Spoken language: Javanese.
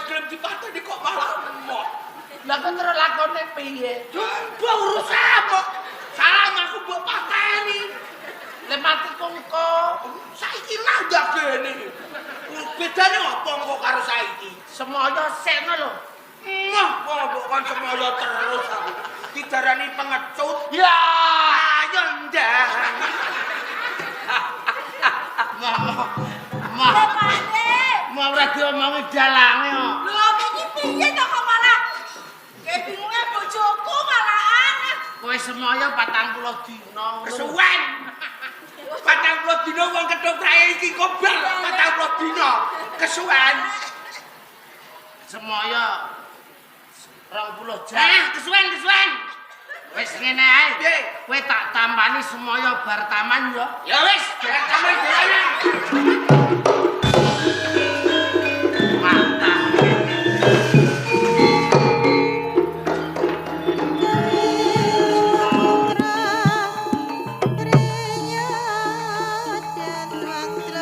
gelem dipateni kok malah emoh. Lah kok terus lakone piye? Mbok urusan kok. Salah aku mbok pateni. Lah mati kongko. Saiki lah ndagene. Bedane apa engko karo saiki? Semoyo sekno lho. Emoh kok mbok kon semoyo terus aku. Didarani pengecut. Ya. Ayo ndang. Mah. Mah. Lho Pakde. Mah ora diomongi dalange kok. Lho iki piye to kok malah kayak bingunge bojoku malahan. Kowe semoyo 40 dina. Kesuwen. 40 dina wong ketoprak iki kobal 40 dina. Kesuwen. Semoyo 20 jam. Ah, kesuwen, kesuwen. Wis ngene ae. Piye? Kowe tak tampani semoyo bar taman yo. Ya wis, bar taman dhewe. Mantap. Dan